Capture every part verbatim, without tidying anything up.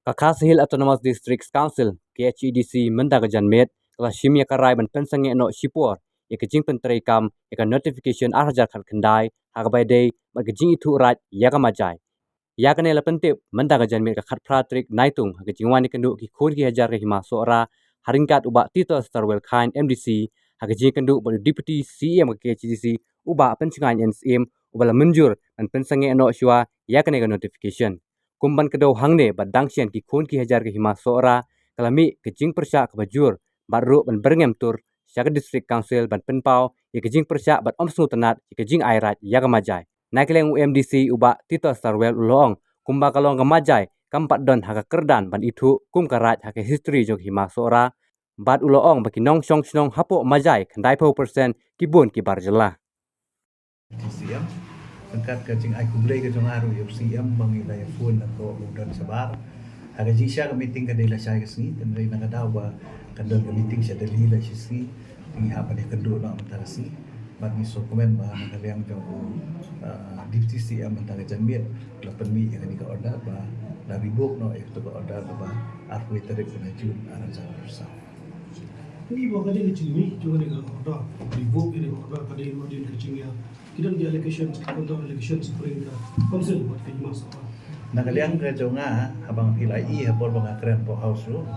Ka Khasi Hills Autonomous Districts Council, K H A D C, mynta ka janmiet ka la shim ïa ka rai ban pynsangeh noh shipor ïa ka jingpyntreikam ïa ka notification ar hajar khatkhyndai ha kaba ïadei bad ka jingithuh raid ïa ka Majai. Ïa kane la pyntip mynta ka janmiet ka khatphra tarik Naitung ha ka jingwan ïakynduh ki khun ki hajar ka Hima Sohra ha ryngkat u Bah Titos Tarwel Chyne, M D C, ha ka jingïakynduh bad u Deputy C E M ka K H A D C, u Bah Pynshngaiñ N Syiem, uba la mynjur ban pynsangeh noh shuwa ïa kane ka notification. Kum ban kdew hangne, ba dang shen ki khun ki hajar ka Hima Sohra ka la mih ka jingpyrshah kaba jur bad ruh ban byrngem tur sha ka District Council ban pynpaw ïa ka jingpyrshah bad ym sngewtynnad ïa ka jingai raid ïa ka Majai. Na ka liang u M D C u Bah Titos Tarwel u la ong kumba ka long ka Majai kam pat don ha ka kyrdan ban ithuh kum ka raid ha ka history jong ka Hima Sohra, bad u la ong ba ki nongshong shnong hapoh Majai khyndaiphew percent ki bun ki bar jylla. C M. Ryngkat ka jingai khublei ka jong nga ruh ïa u C M ba ngi la ïa phone na ko u don shabar. Ha ka jingshisha ka meeting ka dei lashai ka sngi, tynrai na ka daw ba kan don ka meeting sha Delhi lashisngi. Ngi hap ban ïakynduh noh mynta ka sngi. Bad ngi sngewkmen ba na ka liang jong u, ah, Deputy C M mynta ka janmiet la pynmih ïa kane ka order ba la revoke noh ïa kata ka order kaba arphew tarik u bnai June ar hajar arphew saw. Ngi ba ka dei ka jingmih jong kane ka order, revoke ïa kane ka order, ka dei ruh dei ka jingïa ki don ki allegations, ki counter allegations spring ka council bad ka Hima Sohra. Na ka liang ka jong nga, haba nga phi la ïohi ha por ba nga kren hapoh House ruh,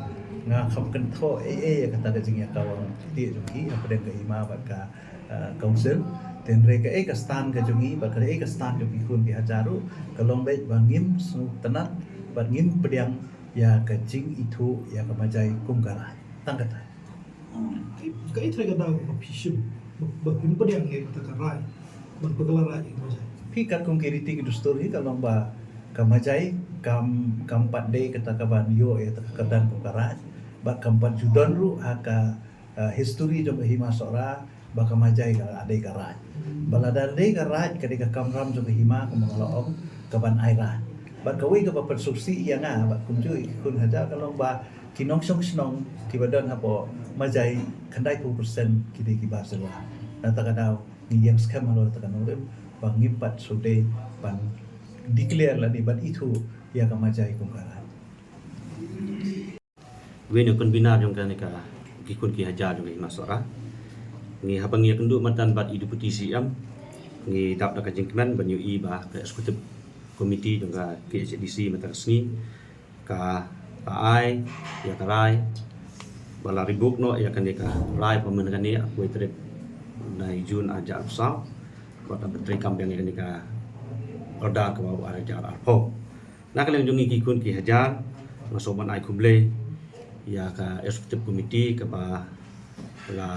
nga kham kynthoh ei ei ïa kata ka jingïakawang ktieh jong ki hapdeng ka Hima bad ka, ah, council. Tynrai kaei ka stand ka jong ngi bad kaei ka stand jong ki khun ki hajar ruh ka long beit ba ngim sngewtynnad bad ngim pdiang ïa ka jingithuh ïa ka Majai kum ka raid. Tang kata. Kaei, kaei trai ka daw ba phi shim ba, ba phim pdiang ïa kata ka rai ban pynkylla rai ïa ka Majai? Phi, katkum ki riti ki dustur hi ka long ba ka Majai kam, kam pat dei kata kaban ïoh ïa kata ka kyrdan kum ka raid bad kam pat ju don ruh ha ka, ah, history jong ka Hima Sohra ba ka Majai ka dei ka raid. Ba lada dei ka raid ka dei ka kamram jong ka Hima kumba nga la ong kaban ai raid. Bad kawei kaba pynsngewsih ïa nga bad kumjuh ïa ki khun hajar ka long ba ki nongshong shnong kiba don hapoh Majai khyndaiphew percent ki dei ki bar jylla. Na kata ka daw ngi ïeng skhem halor kata ka nongrim ba ngim pat shu dei ban declare lane ban ithuh ïa ka Majai kum ka raid. Wei na convener jong kane ka, ki khun ki hajar jong ka Hima Sohra. Ngi haba ngi ïakynduh mynta bad i Deputy C M, ngi dap da ka jingkmen ban ïohi ba ka executive committee jong ka K H A D C mynta ka sngi ka, ka ai ïa ka rai ba la revoke noh ïa kane ka rai pynmih kane arphew tarik bnai June ar hajar arphew saw. Bad la pyntreikam biang ïa kane ka order kaba u ar hajar arphew. Na ka liang jong ngi ki khun ki hajar, nga sngewbha ban ai khublei ïa ka executive committee kaba la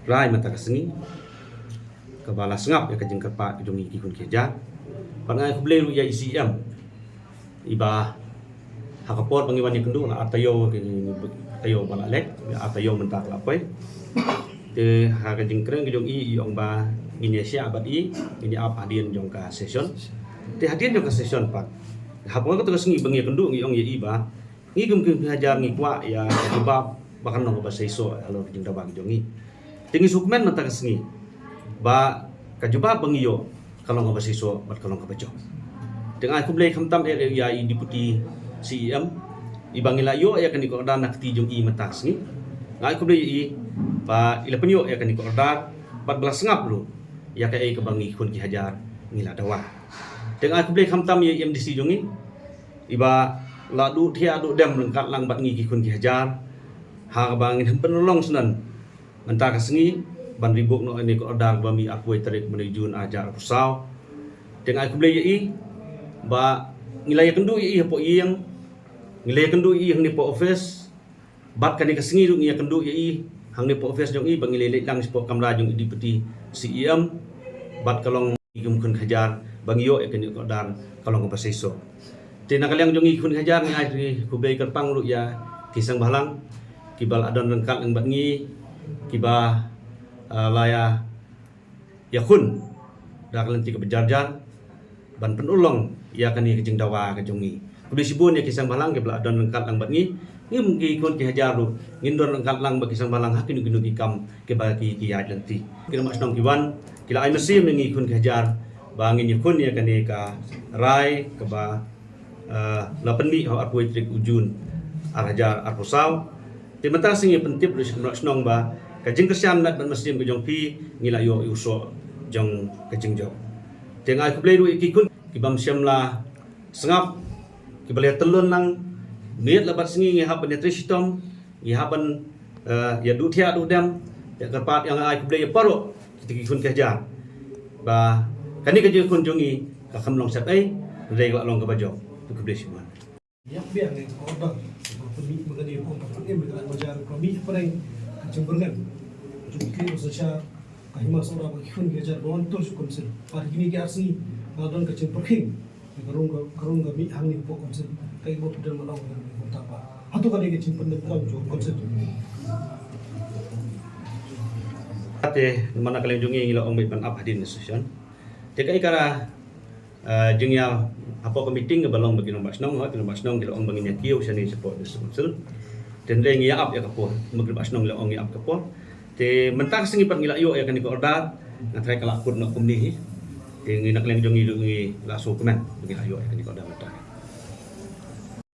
rai mynta ka sngi, kaba la sngap ïa ka jingkyrpad ka jong ngi ki khun ki hajar. Bad nga ai khublei ruh ïa i C M, iba ha ka por ba ngi wan ïakynduh la ar taïew, ki taïew ba la leit, ar taïew mynta ka la poi. Te ha ka jingkren ka jong i, i ong ba ngin ïa shah bad i, ngin ïa ap hadien jong ka session. Te hadien jong ka session pat, ha por kata ka sngi ba ngi ïakynduh, ngi ong ïa i ba ngi kum ki khun ki hajar ngi kwah ïa ka jubab ba kan long kaba seisoh halor ka jingdawa ka jong ngi. Te ngi sngewkmen mynta ka sngi ba ka jubab ba ngi ïoh ka long kaba seisoh bad ka long kaba jop. Te nga ai khublei khamtam eh ïa i Deputy C E M, iba ngi la ïoh ïa kane ka order na ka kti jong i mynta ka sngi. Nga ai khublei ïa i ba i la pynïoh ïa kane ka order bad ba la sngap ruh ïa kaei kaba ngi khun ki hajar ngi la dawa. Te nga ai khublei khamtam ïa i M D C jong ngi, iba la duh thiah duh dem ryngkat lang bad ngi ki khun ki hajar ha kaba ngin hym pynlong shuh mynta ka sngi ban revoke noh ïa kane ka order kaba mih arphew tarik bnai June ar hajar arphew saw. Te nga ai khublei ïa i ba ngi la ïakynduh ïa i hapoh ïing, ngi la ïakynduh ïa i hangne hapoh office. Bad kane ka sngi ruh ngi ïakynduh ïa i hangne hapoh office jong i ba ngi la leit lang shapoh kamra jong i Deputy C E M. Bad ka long ngi kum khun ki hajar ba ngi ïoh ïa kane ka order ka long kaba seisoh. Te na ka liang jong ngi khun ki hajar ngi ai khublei kyrpang ruh ïa ki seng bhalang kiba la don ryngkat lang bad ngi, kiba, ah, la ïa ïakhun da ka lynti kaba jar jar ban pynurlong ïa kane ka jingdawa ka jong ngi. Khublei shibun ïa ki seng bhalang kiba la don ryngkat lang bad ngi. Ngi kum ki khun ki hajar ruh ngin don ryngkat lang bad ki seng bhalang ha kino kino ki kam kiba ki, ki ïaid lynti. Ki nongshong shnong ki wan, ki la ai mynsiem ïa ngi khun ki hajar ba ngin ïakhun ïa kane ka rai kaba Uh, la pynmih ha arphew tarik u Jun ar hajar arphew saw. Te mynta ka sngi pyntip ruh sha ki nongshong shnong ba ka jingkyrshan met bad mynsiem ka jong phi ngi la ïoh ïa u soh jong ka jingjop. Te nga ai khublei ruh ïa ki khun ki bym shym la sngap, ki ba la tyllun lang miet la bad sngi ngi hap ban ïatrei shitom, ngi hap ban, eh, ïa duh thiah duh dem, ïa kyrpad ïa nga ai khublei ïa baroh kita ki khun ki hajar. Ba kane ka jingkhun jong ngi ka kham long sep ei, hynrei ka la long kaba jop. Khublei shibun. Ïa biang ngi ka order ba pynmih ma kane ka order pynmih ka la bajar ka mih pyrshang ka jingpyrngan jong ki ba sa sha ka Hima Sohra ba ki khun ki hajar ba wan tur sha council. Ba kine ki ar sngi ba don ka jingpyrkhing. Ka rung ka, ka rung ka mih hangne hapoh council. Ka i bok pdeng ma dang ka rung ka tapa. Hato ka dei ka jingpyndep kam jong council. Te namar na ka liang jong ngi ngi la ong ba ban ap hadien session. Te ka i kara, eh, jingïa hapoh ka meeting ka ba long ba ki nongbah shnong, ha, ki nongbah shnong ki la ong ba ngin ïa kiew shane shapoh district council. Te hynrei ngi ïa ap ïa ka por, ba ki nongbah shnong la ong ngi ap ka por. Te mynta ka sngi pat ngi la ïoh ïa kane ka order. Nga tharai ka la kut noh kumne hi. Te ngi na ka liang jong ngi ruh ngi la sngewkmen ba ngi la ïoh ïa kane ka order mynta.